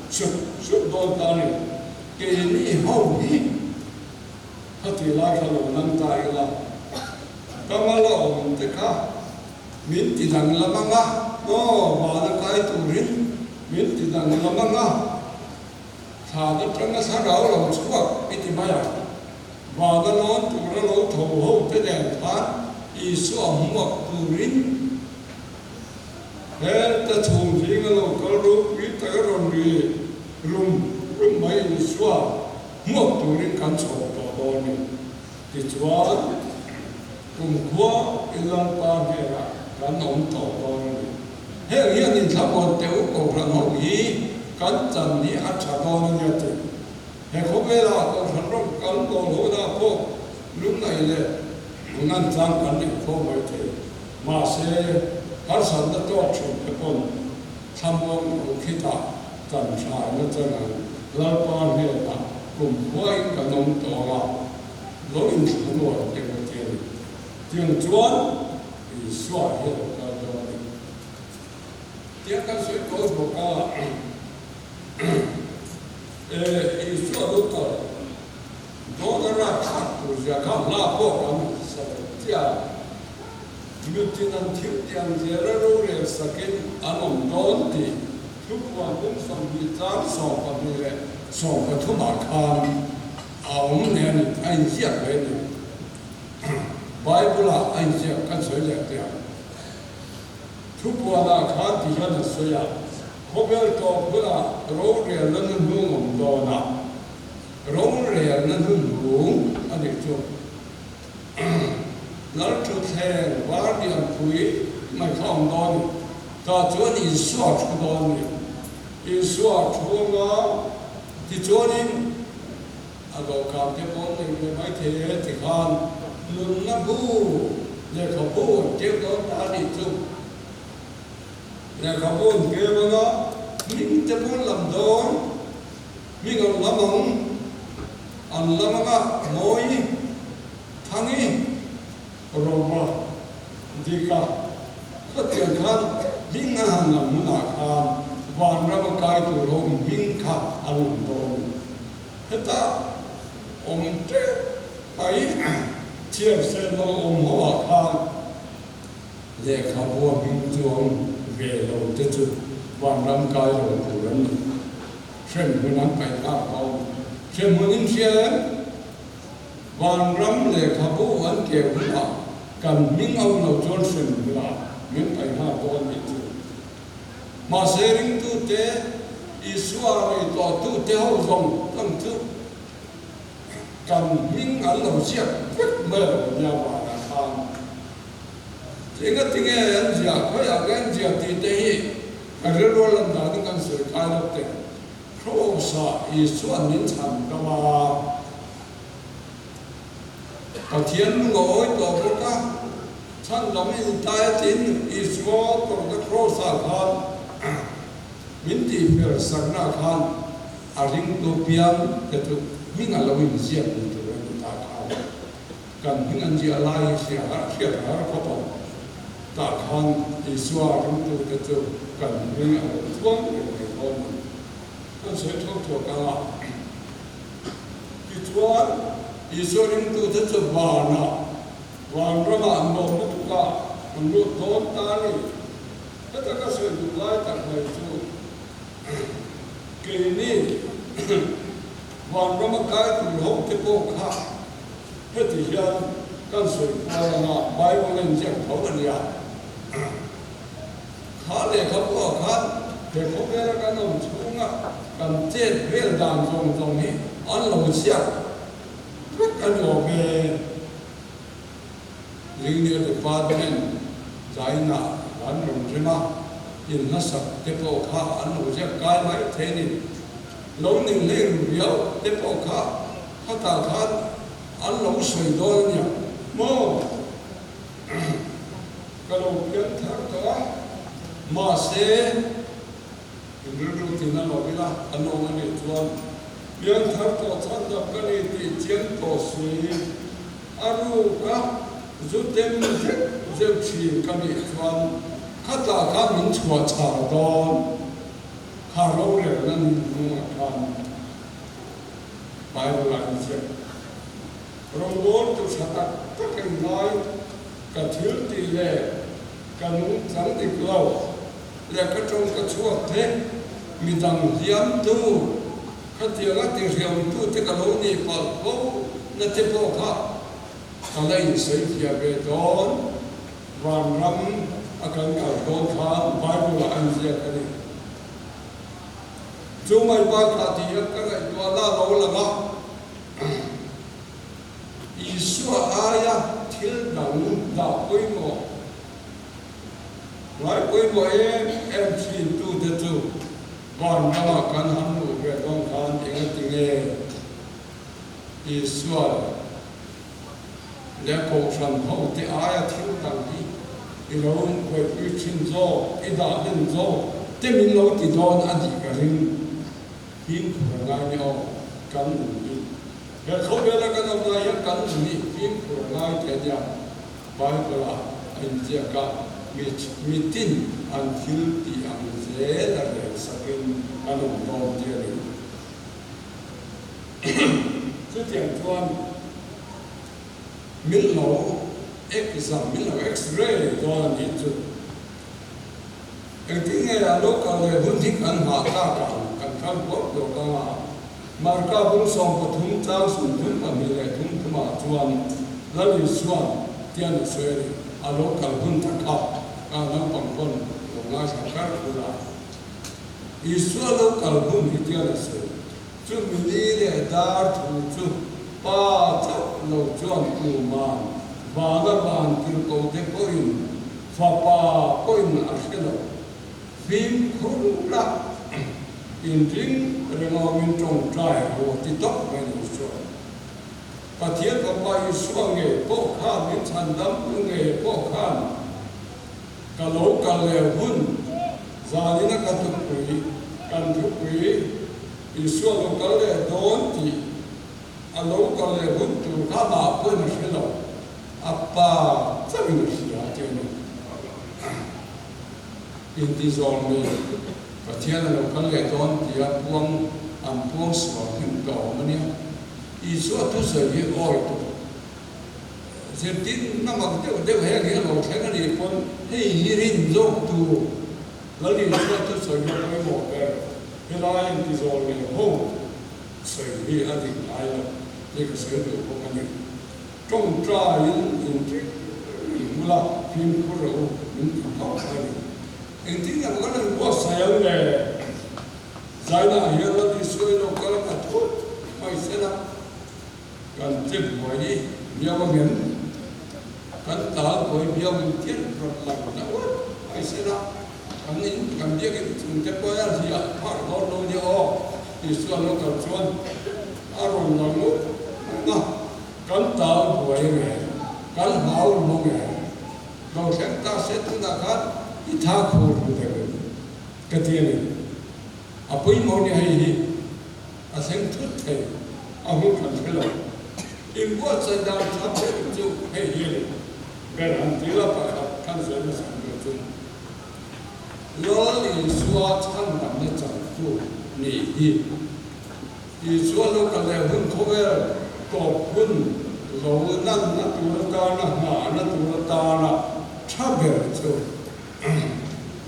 [SPEAKER 5] sup sup dawn ta a ni. Keini ho hi. Khati lai kha lo nang ta ila, ka mal a awm te kha min ti danglam ang a, aw vana kai turin min ti danglam ang a, thlan atanga thlarau lo chhuak i ti mai ang. Vana lawn tura lo tho ho te nen khan Isua hmuak turin he ta chhung zinga lo kal ropui tak a rawn ri rum rum mai Isua hmuak turin kan chhawm tawh dawn ni. Tichuan, kumkhua i Lalpa hnenah kan awm tawh dawn a ni. Heng hian inthlamuan teh u Kohhran ho hi kan chan hi a tha dawn a nia tih. He khawvela Kohhran rawng kal dawl hunah pawh lungngaih leh ngan tlang kan neih fo mai thei. Mahse, harsatna tawk thin te pawn thlamuang lo khitah kan thlaina chang Lalpa hnenah kum khuain kan awm tawh ang a, lo inthlanuan teh u ti a ni. Tiang chuan Isua hi a lo kal dawn a ni. Tiang kan sawi tawh bawk a, Isua lo kal dawn a rakthlak tur zia kha hla pawh kan sa tawh chiah a. Mitin an thil tiang zela rorel sakin an awm dawn tih Thupuan kum 22 leh 13 ah khan a awm leh a ni, a inziak leh a ni. Bible ah a inziak kan sawi leh teh ang. Thupuan ah khan ti hian a sawi a, Khawvel tawp hunah rorelna hnuhnung awm dawn a, rorelna hnuhnung a nih chu. Lalthutthleng var lianpui mai kha awm dawn ni. Tah chuan Isua thu dawn ni. Isua thu anga tichuanin a dawhkan te pawh an nei ve mai thei e ti khan nunna bu, lehkhabu an keu dawn ta a nih chu. Lehkhabu an keu anga hming te pawh an lam dawn. Hming an lam ang, an lam anga Mawi, Thangi, Roma, Dika, khatiang khan hming a han lam hunah khan vanram a kai tur ho hming kha an lam dawn a ni. Heta awm tep mai chhiar sen lo awm ho ah khan lehkhabu a hming chuang ve lo te chu vanram kai lo tur an ni. Hremhmun an paih nghal dawn. Hremhmun in hria em? Vanram lehkhabu an keu hunah kan hming au lo chuan hremhmunah min paih nghal dawn nih chu. Mahse ringtute, Isua nei tawhtute ho zawng zawng chu kan hming an lo ziak vek mai lo nia vanah khan. Engatinge an ziah, khawiah nge an ziah tih te hi Ka rilru lan danin kan sawi kai lo teh. Kross-ah Isua'n min chhan dam a. Pathian lung a awi tawh bawk a, chhan dam in tai a tin Isua tawrhna Kross-ah khan min tihfer sakna khan a ringtu piang te chu hming a lo inziak ni tur a ni ta khan. Kan hming an ziah lai hi hria har hriat har khawp ang. Tah khan Isua ringtute chu kan hming a lo chuang reng mai dawn a ni. Kan sawi thuak thuak ang a. Tichuan, Isua ringtute chu vanah, vanramah an lawm lutuk a, an lut dawn ta a ni. Heta ka sawi duh lai tak mai chu keini vanrama kai tur ho te pawh kha Heti hian kan sawi kual anga Bible a inziak tho a nia. Kha lehkhabu ah khan he khawvela kan awm chhunga kan chet vel dan zawng zawng hi an lo ziak vek a ni awm e. Linear Department China an rawn rem a, in hmasak te pawh kha an lo ziak kai mai thei a ni. Lo ning hlei ru riau te pawh kha Khatah khan an lo sawi dawn a nia maw? Ka lo pian thar tawh a, mahse in rilru tin a lo ila a nawm a nih chuan pian thar tawh chhan dap ka ni tih chiang tawh si. A ruk a, zu tem zeuh zeuh thin ka nih chuan khatah khan min chhuah chhar dawn, kha rorelna nunhlungah khan. Bible ah an ziak. Rawngbawltu tha tak tak in ngai ka thil tih leh ka nungchang dik lo leh ka tawng ka chhuak te midang hliamtu khatianga ti hriamtu te ka lo nih palh fo na te pawh kha ka la insawi thiam ve dawn. Vanram a kan kal dawn khan Bible ah an ziak a ni. Chu mai bakah ti hian ka ngaihtuah la lo lang a. Isua aia thil dang dah pawimawh, ngai pawimawh em em thintute chu van ramah kan han luh ve dawn khan engati nge Isua leh kohhran hote aia thil dang hi i lo buaipui thin zawk, i dah len zawk te min lo ti dawn a nih ka ring. Fimkhur a ngai ni aw, kan nun hi. He khawvela kan awm lai hian kan nun hi fimkhur a ngai teh nia. Bible ah a inziak a, mi mitin an thil tih ang zel a rel sakin an awm dawn tih a ni. Chutiang chuan min lo exam, min lo x-ray dawn a nih chu. Engtin nge a lo kal leh hun hi kan hmah tlak ang? Kan kal bawk bawk ang a. Marka bung 13 chang 32 leh thum thumah chuan Lal Isua'n tian a sawi a ni, A lo kal hun tak kha ka naupang pawn lo ngaithla kar khur a. Isua lo kal hun hi tian a sawi. Chu mini leh dar thu chu Pa chauh lo chuan tuman vana van tirhkoh te pawhin Fapa pawhin a hre lo. Fimkhur la, inring rengawmin tawngtai rawh ti tawp mai ni chuan. Pathian Fapa Isua ngei pawh khan min chhandamtu ngei pawh khan ka lo kal leh hun zanina ka thupui kan thupui Isua lo kal leh dawn tih a lo kal leh hun tur kha mah pawhin a hre lo. A pa chauhin a hria tih a ni. Intizawm mi Pathian a lo kal leh dawn tia puang an puang sual hnem ta awm a nia. Isua thusawi hi awi tur zirtir na mak deuh deuh heng hi a lo thleng a nih pawn hei hi rin zawk tur Lal Isua thusawi hi a pawimawh ber. Helai intizawm leh ho sawi hi a dik ngai lo tih ka sawi duh bawk a ni. Tawngtaiin inring reng bula fimkhur rawh u min ti phawt a ni. Engtin nge maw kan rawn buatsaih ang le? Zainah hian Lal Isua in lo kal ka thut mai sela kan che buai i viau a ngem? Kan tal buai viau in thil rawn lang na uat mai sela kan in kan biakin chungte pawh a hliah phah dawn lo nia aw. Isua lo kal chuan a rawn lang ngut mai a. Kan tal buai nge, kan hlau lu nge, lo thleng ta se tunah khan i tha khur ru deuh em? Ka ti a ni. A pawimawh ni hei hi a thleng thut thei, a hun kan hre lo. Inbuatsaih dan tha ber chu hei hi a ni. Ber han ti la pakhat kan sawi hmasa ber chu Lal Isua chhandamna changtu nih hi. Isua lo kal leh hun khawvel tawp hun lo lanna tur atana nghahna tur atana tha ber chu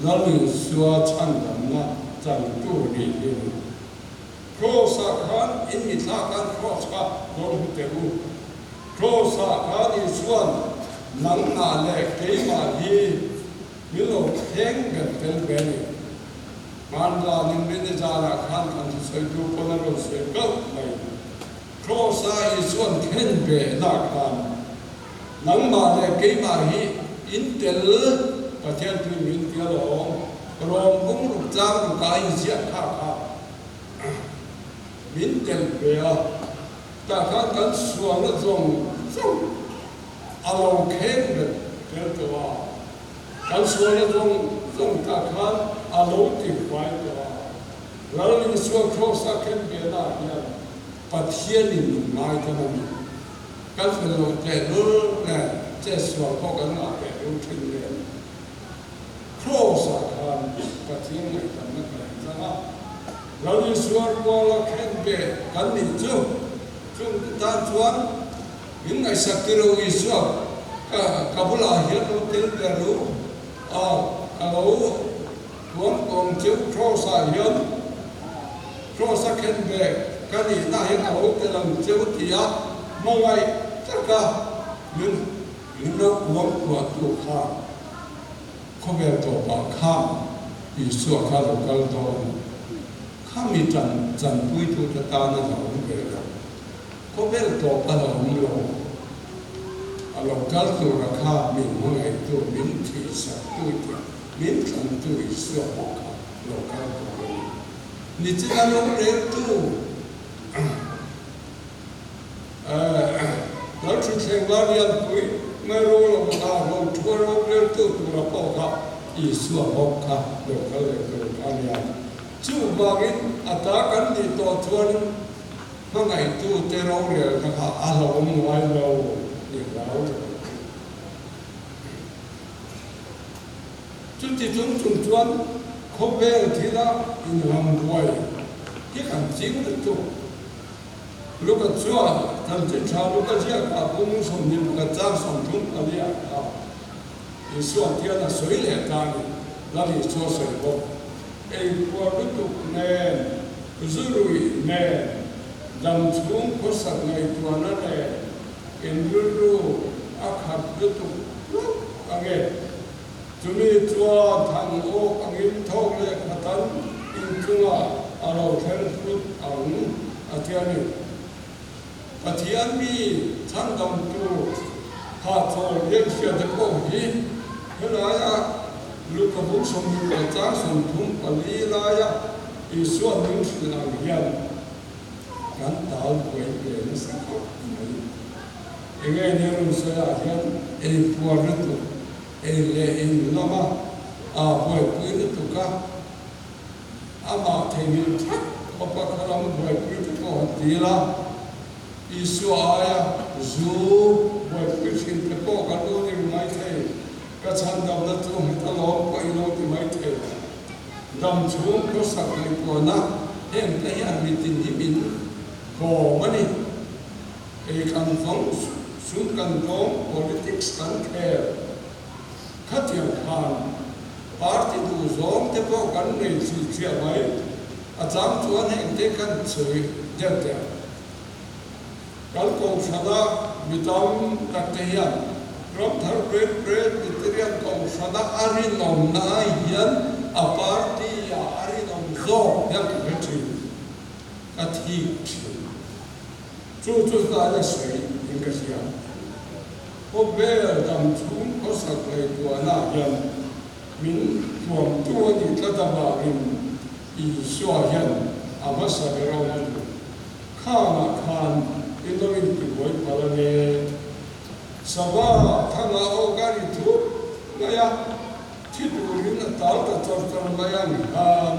[SPEAKER 5] Lal Isua chhandamna changtu nih hi a ni. Kraws-ah khan in mithla khan kraws kha lo hmu teh u. Kraws-ah khan Isua'n nangmah leh keimah hi min lo thleng ber tel ve a ni. Hmanlanin Mene zanah khan kan thusawitu pawn a rawn sawi kalh mai. Kraws-a Isua'n khen ve nak khan, Nangmah leh keimah hi in tel Pathian tui min ti alawm, rawn bung ruk tlang ruk a inziah kha kha min tel ve a, tah khan kan sualna zawng zawng a lo kheng bet tel tawh a. Kan sualna zawng zawng tah khan a lo ti huai tawh a. Lal Isua Kraws-a khen velah hian Pathianin min ngaidam a ni. Kan fel lo tehlul nen che sual pawh kan ngah tehlul thin nen. Kraws-ah khan Pathian ngaihdamna kan inchang a. Lal Isua ruala khen ve kan nih chu chungte tan chuan. Min ngaihsak tir u Isua, ka ka bulah hian lo tel ber u a, ka lo tuam tawng cheu Kraws ah hian Kraws a khen ve ka nihna hian ka lo tel ang cheu ti a hmangaih taka min min lo kuam kuah tu kha khawvel tawpah khan Isua kha lo kal dawn kha mi chan chanpuitute tana lo awm ve lo. Khawvel tawp a la awm lo. A lo kal tura kha min hmangaihtu, min thihsaktu tih min thlantu Isua pawh kha lo kal tur a ni. Nichina lo reltu Lalthuthleng Larianpui Ngairo lo kha lo thua ro reltu tura pawh kha Isua bawk kha lo kal leh tur a nia. Chuvangin a ta kan nih tawh chuanin Hmangaihtute rorelna kha a hlawm ngai lo tih hlau lo. Chuti chung chung chuan khawvel thila inham buai hi kan ching lutuk. Luka chuan chanchin tha Luka ziakah pum 21 chang 34 ah kha Isua tian a sawi leh ta a ni. Lal Isua sawi bawk. Ei phuar lutuk nen, zu ruih nen, dam chhung khawsak ngaihtuahna nen in rilru a khat lutuk hlauh ang e. Chumi chuan thang awk angin thawk leh khatan inchungah a lo thleng thut ang a ti a ni. Pathian mi chhandamtu hahchawl riak hriate pawh hi helaia Luka bung 20 leh chang 34 laia Isua min hrilh ang hian kan tal buai ve nasa khawp mai. Enge ni rawn sawi ah hian ei puar lutuk, ei leh in lama aa buaipui lutuk a, Amah theihnghilh thak khawpa khalam buaipui te pawh han ti ila, Isua aia zu buaipui thin te pawh kan lo ni mai thei, ka chhandamna chu nghet alawm pawh i lo ti mai thei. Dam chhung khawsak ngaihtuahna heng te hian mitin hi min kawm a ni. Ei kan vawng, sum kan dawng, politics kan khel. Khatiang khan party duh zawng te pawh kan nei thil chiah mai, a chang chuan heng te kan sawi deuh deuh. Kan kohhrana mi tam tak te hian Ramthar Presbyterian kohhrana a rinawmna ai hian a party ah a rinawm zawk hian ka hre thin, ka thik thin. Chu chu hnai a sawi in ka hria. Khawvel dam chhung khawsak ngaihtuahna hian min tuamtu a nih tlat avangin Isua hian a hmasa ber awm a duh. Khangah khan i lo intibuai phal a nge. Sava thangah aw ka ri thup mai a, thi turin a tal ta char char mai a ni khan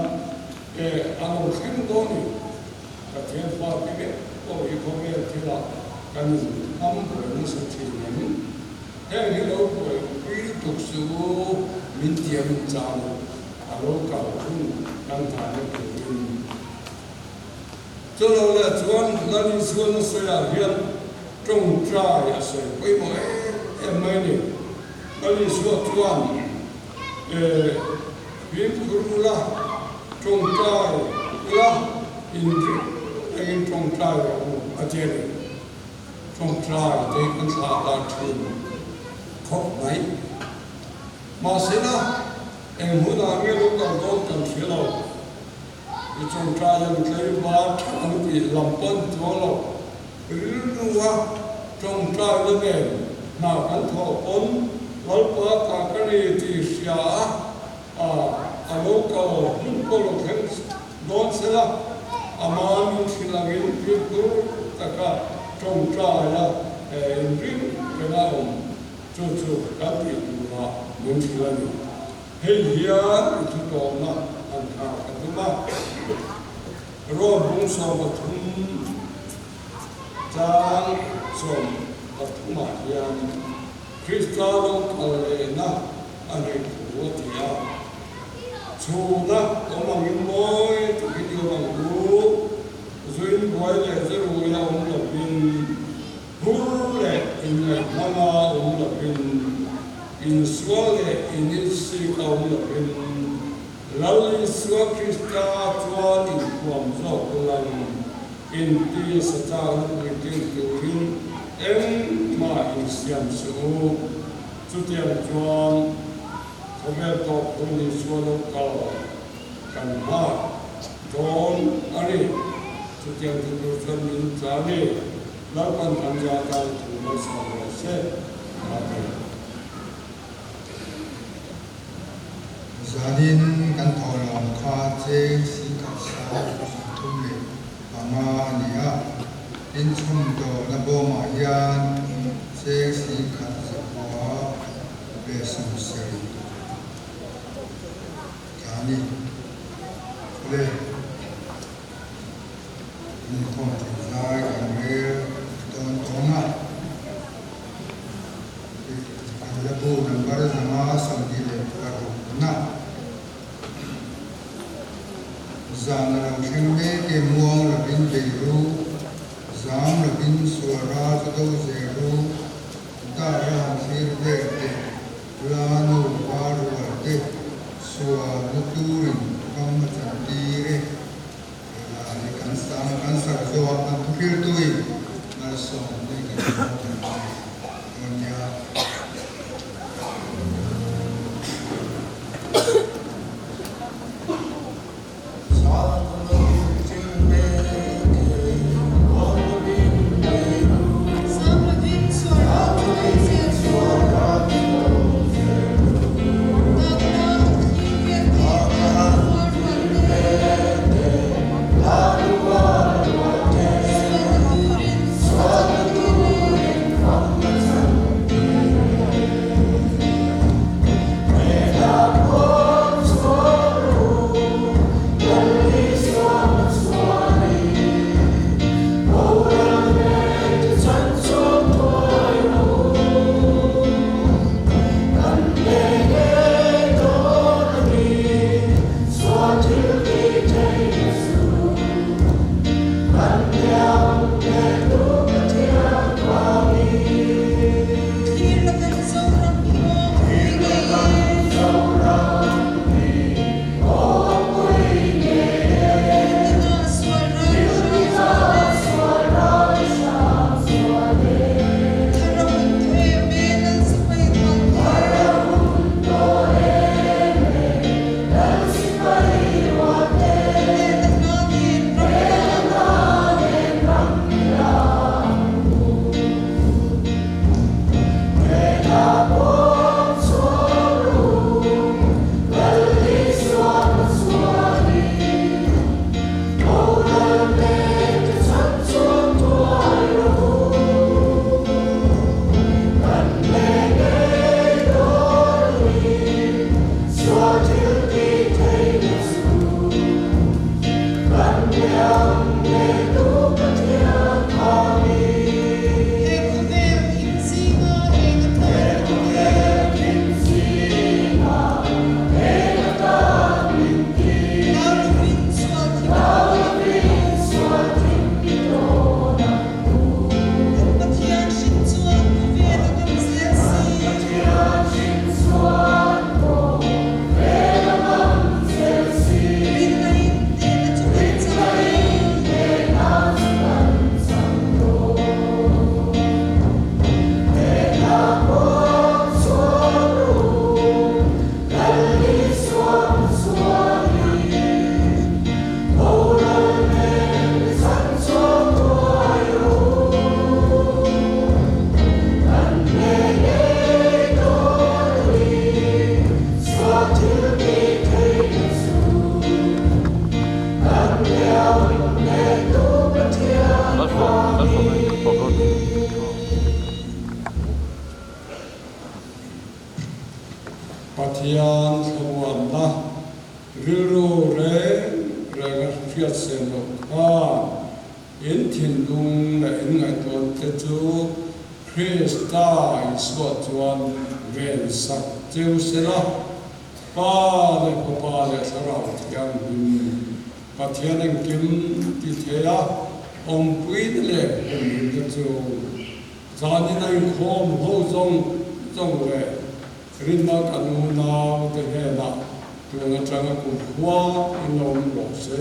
[SPEAKER 5] e a lo thleng dawn i. Pathian fate vek pawh hi khawvel thilah kan in ham buai nasa thin em? Heng hi lo buai pui lutuk suh u, min tiam in chang u, a lo kal hun kan nghahna turin. Chulo leh chuan Lal Isuan a sawiah hian tawngtai a sawi pawimawh em em mai ni. Lal Isua chuan eh fimkhur ula, tawngtai ula, inring rengin tawngtai rawh u a ti a ni. Tawngtai te hi kan thlah dan thin khawp mai. Mahsela eng hunah nge lo kal dawn kan hria lo. I tawngtai ang tlaivar tha ang tih lam pawn chuang lo. Rilru a tawngtai na nen hna kan thawh pawn Lalpa ta ka ni tih hria a, a lo kal hun pawh lo thleng dawn se la, ama min hrilh angin fimkhur taka tawngtai a inring reng a awm chu chu kan tih turah min hrilh a ni. Hei hian i thutawmna an thar ka tum a. Rawt bung 13 chang 13 ah hian Krista lo kal lehna a neih thu a ti a. Chhuna awm angin mawi takin i awm ang u, zuin buai leh zerui a awm lovin hur leh. inngaihhmanga awm lovin, insual leh initsik a awm lovin, Lal Isua Krista chuan inthuam zawk lang inti sachakna puitling turin engmah insiam suh u. Chutiang chuan khawvel tawp hun Isua lo kal kan nghak dawn a ni. Chutiang chu tur chuan min tla ni. Lalpan kan zah tan thu malsawm rawh se. Amen.
[SPEAKER 1] Zanin kan thawhlawm kha cheng singkhat 35 a ni a, inchhawm tawhna bawmah hian cheng singkhat 970 tla a ni. Chule inkhawm thin zai kan rel tawn tawn a. Kan la bu number 526 na. Zan a lo thleng mek e, muang lovin bei ru, zam lovin sual ral chu do zel ru, dar a han thlir vel teh, la nu va rual te, sual na turin kam a chan tir e. He hla hi kan sang kan sak zawh a, kan thuhriltuin malsawm te kan hmuh kan hre dawn nia.
[SPEAKER 5] Pathian thlamuanna rilru reng renga hriat sen loh khan in thinlung leh in ngaihtuahte chu Krista Isua chuan ven sak cheu sela, Pa leh Fapa leh Thlarau Thianghlim Pathian engkim ti thei a, awmpuina leh humhimna chu. Zanin a inkhawm ho zawng zawng leh rinna kan unau te hnenah tun atanga kum khua in awm rawh se.